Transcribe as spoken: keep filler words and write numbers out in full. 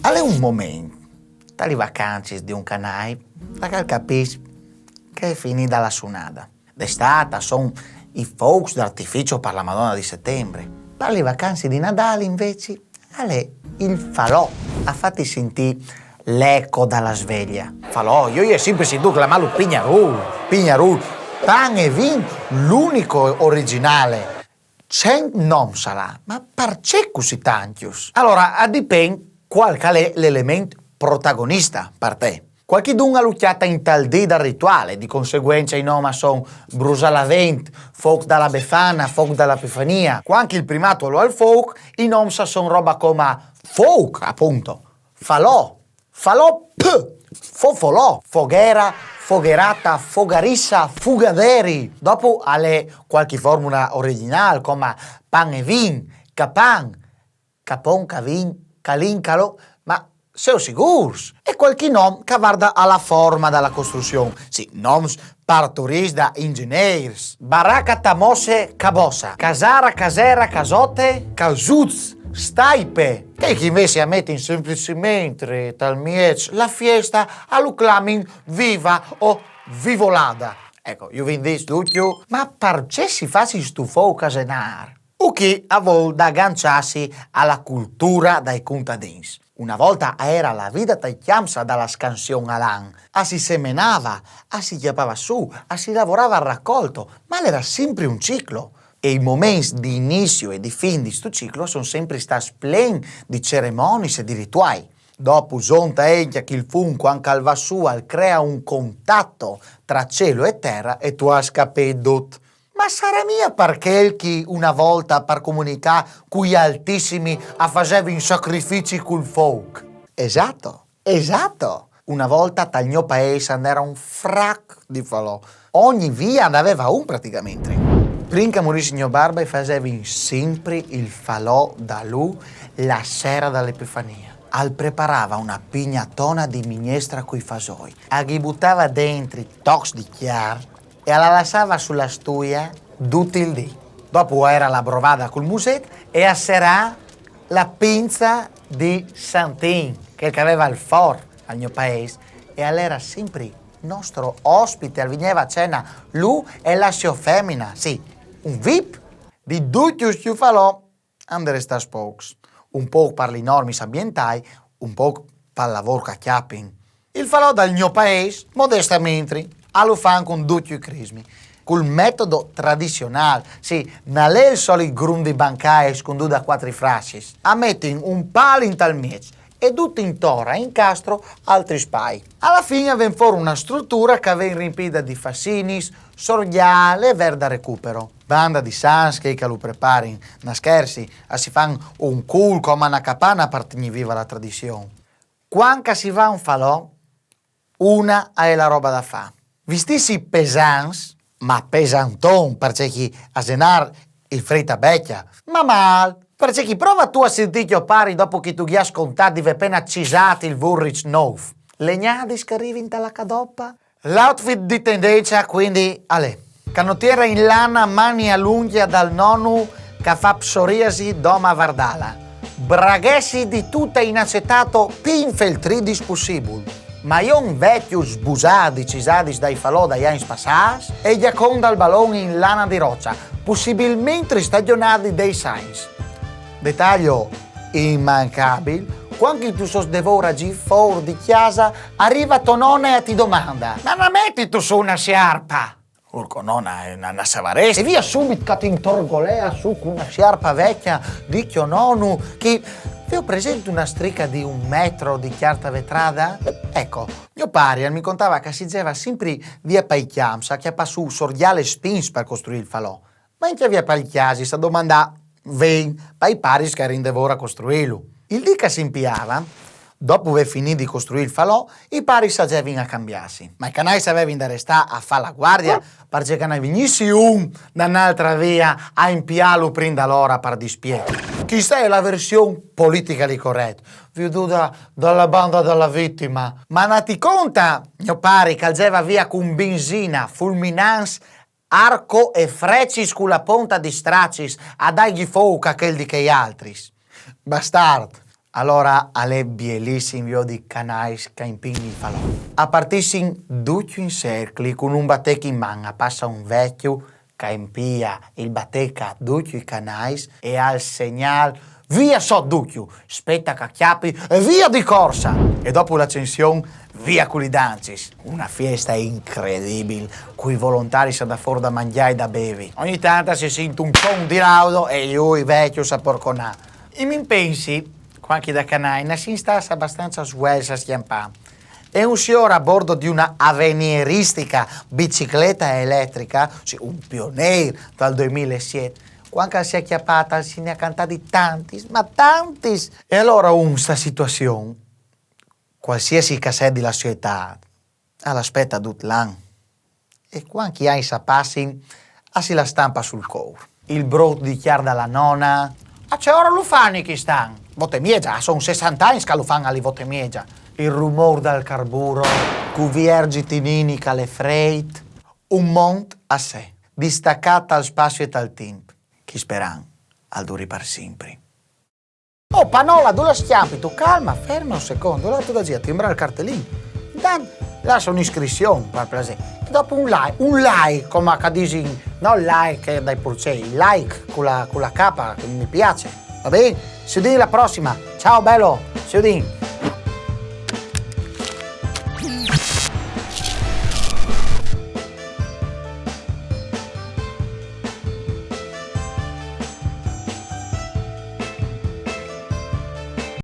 Al è un moment, ta li vacancis di un canai, da che al capìs che a è finida la sunada. D'estât a son i foucs d'artificio par la Madona di Setembre. Par li vacancis di Nadâl, invezit, al è il falò. A fâti sintî l'eco da la sveglia. Falò, jo i ai simpri sintût clamâlu Pignarûl, Pignarûl, Pan e Vin, l'unico origjinâl. Cent noms al à, ma parcè cussì tancj? Alora, a dipent cuâl che al è l'element protagonist par te. Cualchidun a lu cjata intal dì dal rituâl, di conseguence i noms a son Brusâ la Vent, Fouc da la Befana, Fouc da la Epifania. Cuant che il primât al è il fouc, i noms a son roba coma fouc, apont, falò, falò, p, fofolò, foghera, fogherata, fogarissa, fugaderi. Dopo al è cualchi formula origjinâl, coma pan e vin, capan, capon, cavin, calin, calò, ma sêso sigûrs? E cualchi nom che al varda a la forma da la costruzion. Sì, noms parturîts da ingegnêrs. Baraca, tamosse, cabossa. Casara, casera, casote, casuts, staipe. Chei che invezit a metin semplicementri tal mieç la fiesta, a lu clamin viva o vivolada. Eco, ju vin dît ducj, ma parcè si fasin stu fouc a Zenâr? Cussì a vûl da agancjâsi a la cultura dai contadins. Una volta a era la vita tai cjamps da la scansion al an. A si semenava, a si cjapava sù, a si lavorava al racolto, ma al era simpri un ciclo. E i moments di inizi e di fin di stu ciclo a son simpri stâts plens di ceremoniis e di rituâi. Dopo zonta encje che il fum, cuant che al va sù, al crea un contat tra cîl e tera e tu âs capît dut. Ma sarà mia par chel che una volta par comunicâ cui altissimi a fasevin sacrificis cul fouc? Esat, esat. Una volta tal gno paîs a 'nd era un frac di falò. Ogni vie a 'nd veva un pratichementri. Prin che al murìs gno barba i fasevin simpri il falò da lu la sera da la Epifania. Al preparava una pignatona di mignestra cui fasoi, a ghi butava dentri tocs di cjar e a la lassava su la stuia dut il dì. Dopo a era la brovada cul muset e a serâ la pinza di Santin, chel che al veva il for al gno paîs, e al era simpri nostro ospite, al vigneva a cena lu e la sô femina, sì, un vip. Di ducj chescj falò a 'nd è restâts pôcs, un pôc par li normis ambientâi, un pôc pal lavôr che a cjapin. Il falò dal gno paîs, modestamentri, a lu fan cun ducj i crismi, cul metodi tradizionâl, sì, nol è il solit grum di bancâi scundût da cuatri frascjis. A metin un pâl intal mieç e dut intor a incastrin altris pâi. A la fin a ven fûr una strutura che a ven rimpida di fassinis, sorgjâl e vert da recupero. Banda di Sants, chei che a lu preparin, nol scherzi, a si fan un cûl coma una capana par tignî viva la tradizion. Cuant che si va a un falò, una a è la roba da fâ. Vistîsi pesants, ma pesanton, parcè che a Zenâr il frêt al becja, ma mâl, parcè che prova tu a sintî gno pari dopo che tu ghi âs contât di vê pene cisât il vurriç nouf. Legnadis che a rivin ta la cadopa, l'outfit di tendenza, cuindi, al è: canotiera in lana, mania lungjia dal nonu che a fa psoriasi doma a vardâla. Braghessi di tuta in acetato, pi infeltridis pussibul. Maions vecjos sbusadis, cisadis dai falò dai agns passâts, e gjacon dal balon in lana di rocia, pussibilmentri stagjonadi dai Sants. Detaglio inmancabil: cuant che tu sês devôr a jî fûr di cjasa, a riva tô nona e a ti domanda: "Ma no metistu su una siarpa?" Urco, nona, eh, no, no savarès. E via subit che a ti intorgolea su cun una siarpa vecja di gno nonu, che, vêso presint una strica di un metri di cjarta vetrada? Eco, gno pari al mi contava che si jeva simpri via pai cjamps a cjapâ su sorgjâl e spins par costruî il falò. Ma encje via pal cjasi a domandâ ven pai paris che a erin devôr a costruîlu. Il dì che si impiava, dopo vê finît di costruî il falò, i paris a jevin a cambiâsi. Ma i canais a vevin da restâ a fâ la guardia, parcè che no vignissi un da n'altra via a impiâlu prin da l'ora par dispiet. Chista a è la version politically correct, viududa da la banda da la vitima. Ma no ti conta gno pari che al jeva via cun benzina, fulminants, arco e frecis cu la ponta di stracis a dâi fouc a chel di chei altris. Bastart. Alora al è bielissim viodi canais ch'a impin il falò. A partissin ducj in cercli cun un batec in man, a passa un vecju ch'a impia il batec a ducj i canais e al segnal: "Via sot ducj, speta ch'a cjapi e via di corsa!" E dopo l'accension, via cun li dancis. Una fiesta incredibil, cui volontaris a dà for da mangjâ e da bevi. Ogni tant si sint un ton di raudo e lui vecju a porconâ. I mi pensi, cuant ch'i da canai, no sin stâts abastanza svuelts a scjampâ. E un siôr a bordo di una aveniristica bicicleta eletrica, sì, un pioneir dal doimil e siet, cuant ch'al si à cjapât, al si ne à cantâts tantis, ma tantis! E alora un sta situazion, cualsiasi ch'a sedi la sô etât, al aspeta dut l'an. E cuant ch'i agns a passin, a si la stampa sul cûr. Il brut di cjâr da la nona: "A ce ora lu fani chist an?" Vot e miegia, a son sessanta agns ch'a lu fan ali vot e miegia. Il rumôr dal carburo, cui vierzi tinini ch'al è freit, un mont a se, distacât tal spazi e tal timp, ch'i speran al duri par simpri. "Oh, Panola, dulà scjampitu? Calma, ferma un secont, dulà tu da zia a timbrâ il cartelin. Intant lassa un'iscrizion, par plasê. E dopo un like, un like, come ch'a disin, no like dai purcei, like cun la, cun la capa, che mi piace. Va ben? Si udìn la prossima. Ciao, bello. Si udìn."